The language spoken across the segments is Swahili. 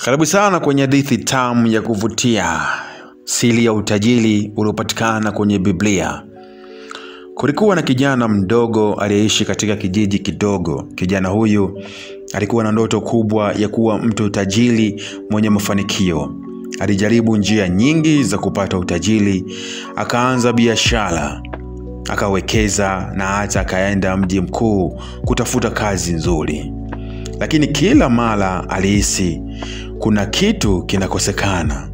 Karibu sana kwenye hadithi tamu ya kuvutia, siri ya utajiri uliopatikana kwenye Biblia. Kulikuwa na kijana mdogo aliyeishi katika kijiji kidogo. Kijana huyu alikuwa na ndoto kubwa ya kuwa mtu tajiri mwenye mafanikio. Alijaribu njia nyingi za kupata utajiri, akaanza biashara, akawekeza na hata akaenda mji mkuu kutafuta kazi nzuri. Lakini kila mara alihisi kuna kitu kinakosekana.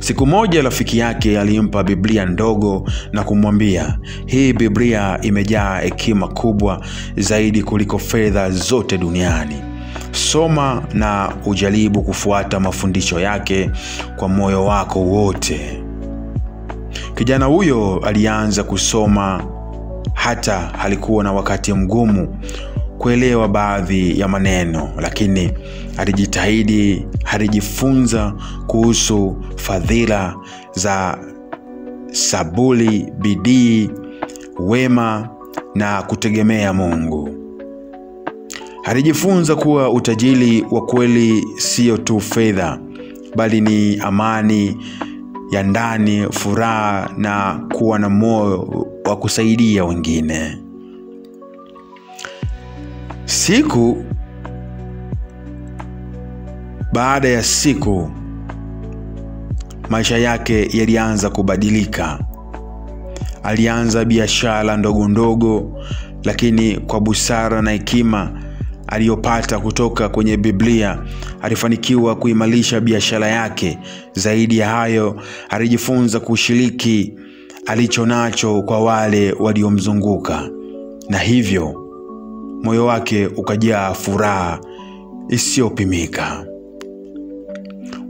Siku moja rafiki yake alimpa Biblia ndogo na kumwambia, hii Biblia imejaa hekima kubwa zaidi kuliko fedha zote duniani. Soma na ujaribu kufuata mafundisho yake kwa moyo wako wote. Kijana huyo alianza kusoma, hata alikuwa na wakati mgumu kuelewa baadhi ya maneno, lakini alijitahidi. Alijifunza kuhusu fadhila za saburi, bidii, wema na kutegemea Mungu. Alijifunza kuwa utajiri wa kweli sio tu fedha, bali ni amani ya ndani, furaha na kuwa na moyo wa kusaidia wengine. Siku baada ya siku, maisha yake yalianza kubadilika. Alianza biashara ndogo ndogo, lakini kwa busara na hekima aliyopata kutoka kwenye Biblia, alifanikiwa kuimarisha biashara yake. Zaidi ya hayo, alijifunza kushiriki alichonacho kwa wale waliomzunguka, na hivyo moyo wake ukajaa furaha isiyopimika.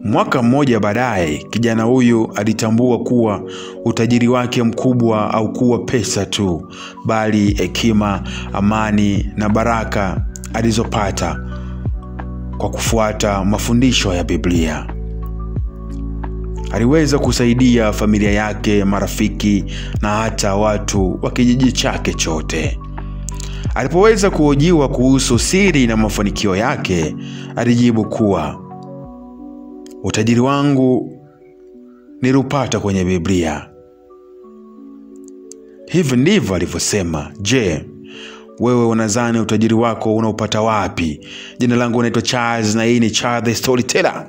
Mwaka mmoja baadaye, kijana huyu alitambua kuwa utajiri wake mkubwa haukuwa pesa tu, bali hekima, amani na baraka alizopata kwa kufuata mafundisho ya Biblia. Aliweza kusaidia familia yake, marafiki na hata watu wa kijiji chake chote. Alipoweza kuhojiwa kuhusu siri na mafanikio yake, alijibu kuwa utajiri wangu niliupata kwenye Biblia. Hivi ndivyo alivyosema. Je, wewe unadhani utajiri wako unaupata wapi? Jina langu naitwa Charles na hii ni Charles the Storyteller.